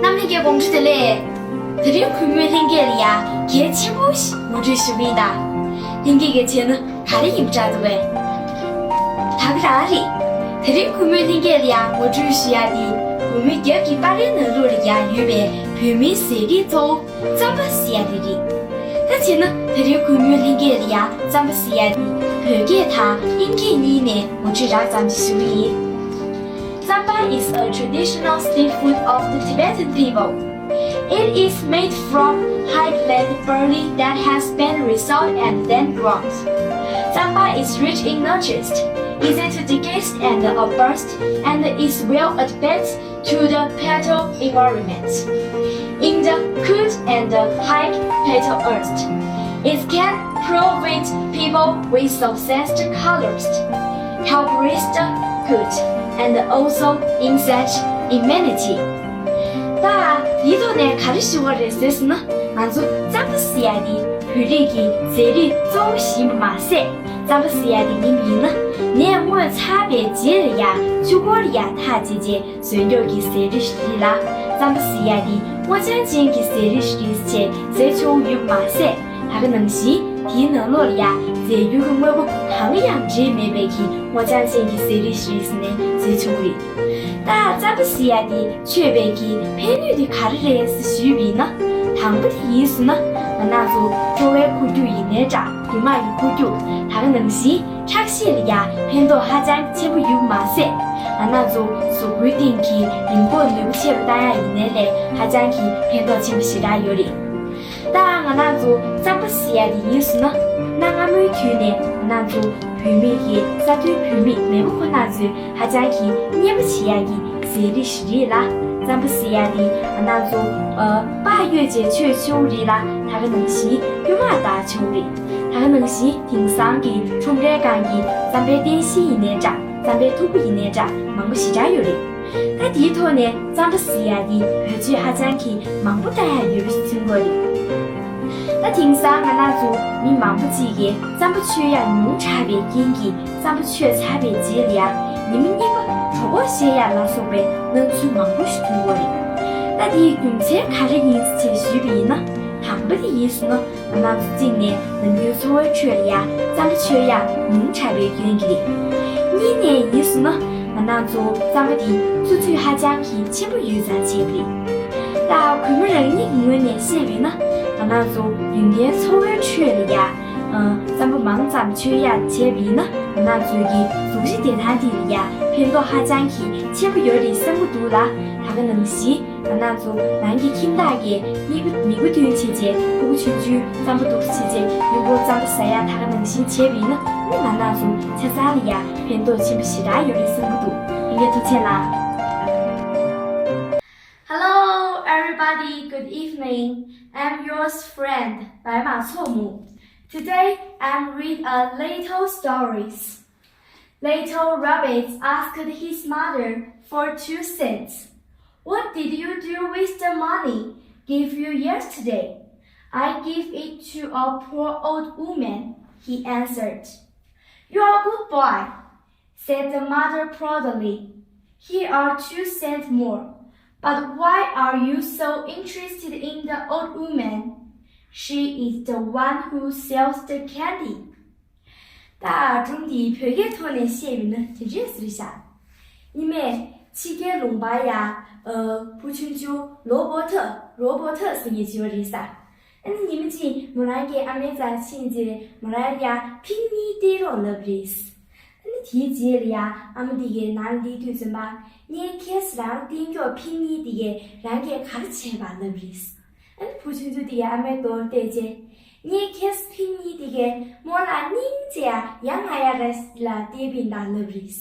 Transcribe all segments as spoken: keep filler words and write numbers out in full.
རྣམ་གླིང་གི་དགོང་དྲོ་བདེ་ལེགས། དེ་རིང་གུས་མོས་ལྷན་རྒྱས་ལ་ཡ་གལ་ཆེན་པོ་ཞིག་ངོ་སྤྲོད་ཞུ་གི་ཡིན་ད། ལྷན་རྒྱས་ཀྱིས་བྱས་ན་ག་རེ་ཡིན་པ་འདྲ་འདུག་པས། ད་ག་རང་རེད། དེ་རིང་གུས་མོས་ལྷན་རྒྱས་ ལ་ཡ་ངོ་སྤྲོད་ཞུ་ཡ་དེ་གུས་མོའི་རྒྱབ་ཀྱི་པར་རིས་ནང་ལོགས་ལ་ཡ་ཡོད་པའི་བོད་མིའི་ཟས་རིགས་གཙོ་བོ་རྩམ་པ་ཟེར་ཡ་དེ་རེད། ད་བྱས་ན་དེ་རིང་གུས་མོས་ལྷན་རྒྱས་ལ་ཡ་རྩམ་པ་ཟེར་ཡ་དེ་བོད་སྐད་དང་དབྱིན་སྐད་གཉིས་ནས་ངོ་སྤྲོད་རགས་ཙམ་ཞིག་ཞུ་གི་ཡིན། Tsampa is a traditional street food of the Tibetan people. It is made from high-blend barley that has been resolved and then ground. Tsampa is rich in nutrients, easy to digest and abundant, and is well adapted to the plateau environment. In the cold and high plateau earth, it can provide people with obsessed colors, help rest good, and also enhance immunity. ད་འདིའི་ཐོག་ནས་ག་རེ་ཞུ་བ་རེད་ཟེར་ན། ང་ཚོ་རྩམ་པ་ཟེར་ཡ་འདི་བོད་རིགས་ཀྱི་ཟས་རིགས་གཙོ་བོ་ཞིག་ཡིན་པ་མ་ཟད། རྩམ་པ་ཟེར་ཡ་འདི་ཡིན་པ་ཡིན་ན། ནས་སྔོས་ཚར་བའི་རྗེས་ལ་ཡ་ཆུ་འཁོར་ལ་ཡ་ཐག་བཅད་རྗེས། ཟོས་མགྱོགས་ཀྱི་ཟས་རིགས་ཤིག་རེད་ལ། རྩམ་པ་ཟེར་ཡ་འདི་སྔོ་ལྗང་ཅན་གྱི་ཟས་རིགས་ཤིག་རེད་ཅེས་ཟེར་ཆོག་ཡོད་པ་མ་ཟད། ད་ག་ནང་བཞིན་དེའི་ནང་ལོགས་ལ་ཡ་རྫས་འགྱུར་གྱི་དངོས་པོ་གང་ཡང་འདྲེས་མེད་པའི་གི་སྔོ་ལྗང་ཅན་གྱི་ཟས་རིགས་ཤིག་རེད་ཟེར་ནས་ཟེར་ཆོག་གི་རེད། ད་རྩམ་པ་ཟེར་ཡ་འདི་མཆོད་པའི་གི་ཕན་ནུས་དེ་ག་རེ་རེད་ཟེར་ཞུས་པ་ཡིན་ན། དང་པོ་དེ་ཡིན་ཟེར་ན། ང་རང་ཚོ་སྤྲོ་བའི་འཁོར་རྒྱུག་ཡིན་ནའི་འདྲ། རྒྱུ་མ་ཡི་འཁོར་རྒྱུག་ད་ག་ནང་བཞིན། ཁྲག་ཤེད་ལ་ཡ་ཕན་ཐོགས་ཧ་ཅང་ཆེན་པོ་ཡོད་པ་མ་ཟད། ང་རང་ཚོ་གཟུགས་པོའི་སྟེང་གི་རིམས་འགོག་ནུས་པ་ཆེ་རུ་བཏང་ཡ་ཡིན་ནའི་ལས་ཧ་ཅང་གི་ཕན་ཐོགས་ཆེན་པོ་ཞེ་དྲག་ཡོད་རེད། ད་ང་རང་ཚོ་རྩམ་པ་ཟེར་ཡ་དེ་ཡིན་ཟེར་ན། གནའ་སྔ་མོའི་དུས་ནས་ང་རང་ཚོ་བུད་མེད་ཀྱི་ས་མཐོའི་བུད་མེད་མེས་པོ་ཁོ་རང་ཚོས་ཧ་ཅང་གི་མཉེས་པོ་བྱེད་ཡ་གི་ཟས་རིགས་ཤིག་རེད་ལ། རྩམ་པ་ཟེར་ཡ་དེ་ང་རང་ཚོ་ཨ་སྤགས་གཡོས་བྱས་མཆོད་ཆོག་རེད་ལ། ད་ག་ནང་བཞིན་རྐྱུ་མ་བཏགས་ཆོག་རེད། ད་ག་ནང་བཞིན་དེང་སང་གི་ཁྲོམ་རའི་སྒང་གི་རྩམ་པའི་རྟེན་གཞི་ཡིན་ནའི་འདྲ། རྩམ་པའི་ཐུག་པ་ཡིན་ནའི་འདྲ། མང་པོ་ཞེ་དྲག་ཡོད་རེད། ད་དེའི་ཐོག་ནས་རྩམ་པ་ཟེར་ཡ་དེ་བེད་སྤྱོད་ཧ་ཅང་གི་མང་པོ་བཏང་ཡ་ཡོད་པ་ཞིག་མཚོན་གྱི་ཡོད་རེད། ད་དེང་སང་ང་རང་ཚོ་མི་མང་པོ་ཅིག་གིས་རྩམ་པ་མཆོད་ཡ་ཉུང་དྲགས་པའི་རྐྱེན་གྱིས། རྩམ་པ་མཆོད་ཚར་བའི་རྗེས་ལ་ཡ་ཉི་མ་གཉིས་པ་གྲོད་ཁོག་བཤལ་ཡ་ལ་སོགས་པའི་སྣང་ཚུལ་མང་པོ་ཞིག་ཐོན་གྱི་ཡོད་རེད། ད་དེའི་རྒྱུ་མཚན་ག་རེ་ཡིན་ཞེས་ཞུས་པ་ཡིན་ན། དང་པོ་དེ་ཡིན་ཟེར་ན། ང་རང་ཚོ་གཅིག་ནས་ནམ་རྒྱུན་འཚོ་བའི་ཁྲོད་ལ་ཡ་རྩམ་པ་མཆོད་ཡ་ཉུང་དྲགས་པའི་རྐྱེན་གྱིས་རེད། གཉིས་ནས་ཡིན་ཟེར་ན། ང་རང་ཚོ་རྩམ་པ་དེ་བཙུགས་ཚུལ་ཧ་ཅང་གི་ཆེན་པོ་ཡོད་ཙང་བྱས་པ་རེད། ད་གུས་མོ་རང་ཉིད་ཀྱི་ངོས་ནས་བཤད་པ་ཡིན་ན། ང་རང་ཚོ་རྒྱུན་ལྡན་འཚོ་བའི་ཁྲོད་ལ་ཡ་ཨ་རྩམ་པ་མང་ཙམ་མཆོད་ཡ་བྱས་པ་ཡིན་ན། ང་རང་ཚོའི་གི་གཟུགས་གཞི་བདེ་ཐང་དེ་ལ་ཡ་ཕན་ཐོགས་ཧ་ཅང་གི་ཆེན་པོ་ཡོད་རེད་བསམ་གྱི་འདུག་ལ། ད་ག་ནང་བཞིན། ང་རང་ཚོ་རང་གི་ཁྱིམ་བདག་གིས་མིག་མིག་དཔེ་སྟོན་བྱས་རྗེས། ཕྲུ་གུ་ཆུང་ཆུང་རྩམ་པ་འདུག་སེ་བྱས་རྗེས་ཡུན་པོ་རྩམ་པ་ཟ་ཡ་ད་ག་ནང་བཞིན་བྱས་པ་ཡིན་ན། ནི་ང་རང་ཚོ་ཆ་ཚང་ལ་ཡ་ཕན་ཐོགས་ཆེན་པོ་ཞེ་དྲག་ཡོད་རེད་བསམ་གྱི་འདུག་ལྷན་རྒྱས་ཐུགས་རྗེ་ཆེ་ལ། Hello, everybody. Good evening. I'm yours friend, Bai Ma Chomu. Today, I'm read a little stories. Little Rabbit asked his mother for two cents. "What did you do with the money gave you yesterday?" "I gave it to a poor old woman," he answered. "You're a good boy," said the mother proudly. "Here are two cents more. But why are you so interested in the old woman?" "She is the one who sells the candy." ད་སྒྲུང་འདི་བོད་སྐད་ཐོག་ནས་བཤད་ཡོད་ན་དེ་འདྲས་རེད་ཤག་ཉི་མས་ཕྱི་རྒྱལ་ལུང་པར་ཡ་ཨ་བུ་ཆུང་ཆུང་རོ་བོ་ཐི་རོ་བོ་ཐི་ཟེར་མཁན་ཅིག་ཡོད་རེད་ཤག་ཨ་ནི་ཉི་མ་གཅིག་མོ་རང་གི་ཨ་མའི་རྩར་ཕྱིན་རྗེས་མོ་རང་ལ་ཡ་ཕིང་གཉིས་སྟེར་རོགས་ལབ་རེད། ཨ་ནི་དེའི་རྗེས་ལ་ཡ་ཨ་མ་དེ་གའི་ནང་འདི་དུས་ཙམ་པ་ངས་ཁྱེད་རང་སྟེར་མགྱོགས་ཕིང་གཉིས་དེ་གས་རང་གིས་ག་རེ་བྱས་པ་ལབ་རེད། ཨ་ནི་བུ་ཆུང་ཆུང་དེ་གའི་ཨ་མའི་གདོང་བལྟས་རྗེས། ངས་ཁྱེད་ཕིང་གཉིས་དེ་གའི་རྨོ་ལགས་སྙིང་རྗེ་ཡ་ཡ་ང་ཡ་ར་ལ་སྟེར་བིན་དང་ལབ་རེད།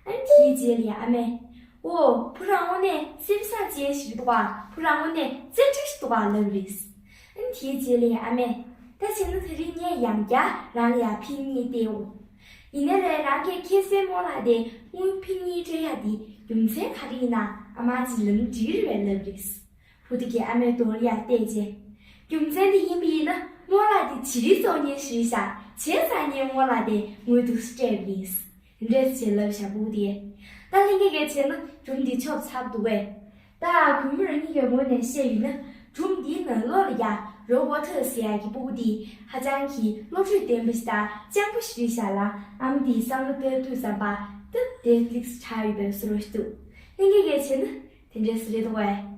ཨ་ནི་དེའི་རྗེས་ལ་ཡ་ཨ་མས། འོ་བུ་རང་དངོས་གནས་སེམས་བཟང་ཅན་ཞིག་རེད་འདུག་ག་བུ་རང་དངོས་གནས་རྩེ་གྲིག་ཞིག་འདུག་ག་ལབ་རེད། ཨ་ནི་དེའི་རྗེས་ལ་ཡ་ཨ་མས། ད་བྱས་ན་དེ་རིང་ངས་ཡང་བསྐྱར་རང་ལ་ཡ་ཕིང་གཉིས་སྟེར་འོ། ཡིན་ནའི་ལས་རང་གིས་ཁྱེད་སའི་རྨོ་ལགས་དེ་དངུལ་ཕིང་གཉིས་སྤྲད་ཡ་དེ་རྒྱུ་མཚན་ག་རེ་ཡིན་ན་ཨ་མ་ཅིག་ལབ་ན་འགྲིག་གི་རེད་པས་ལབ་རེད། བུ་དེ་གའི་ཨ་མའི་གདོང་ལ་ཡ་བལྟས་རྗེས། རྒྱུ་མཚན་དེ་ཡིན་པ་ཡིན་ན་རྨོ་ལགས་དེ་བྱི་རིལ་བཙོང་མཁན་ཞིག་རེད་ཤག་བྱས་ཙང་ངས་རྨོ་ལགས་དེ་དངུལ་འདུག་སེ་སྤྲད་པ་ཡིན། འདྲས་བྱས་ལབ་བཞག་བུ་དེས། ད་ལྷན་རྒྱས་ཀྱིས་བྱས་ན་སྒྲུང་འདི་ཆོབ་ཚར་འདུག་པས། ད་གུས་མོ་རང་ཉིད་ཀྱི་ངོས་ནས་བཤད་ཡོད་ན། སྒྲུང་འདིའི་ནང་ལོ་ལ་ཡ་རོ་བོ་ཐི་ཟེར་ཡག་གི་སྤུ་གུ་འདི་ཧ་ཅང་གི་བློ་གྲོས་ལྡན་པ་ཞིག་དང་སྤྱང་པོ་ཞིག་རེད་ཤག་ལ། ཨ་མ་འདིས་བསམ་བློ་བཏང་དུས་ཙམ་པ་སྟབས་བདེ་ལེགས་སུ་གྲགས་ཡོད་པའི་བཟོ་འདྲ་ཞིག་འདུག་ལྷན་རྒྱས་ཀྱིས་བྱས་ན་དེ་འདྲས་སུ་རེད་འདུག་གས།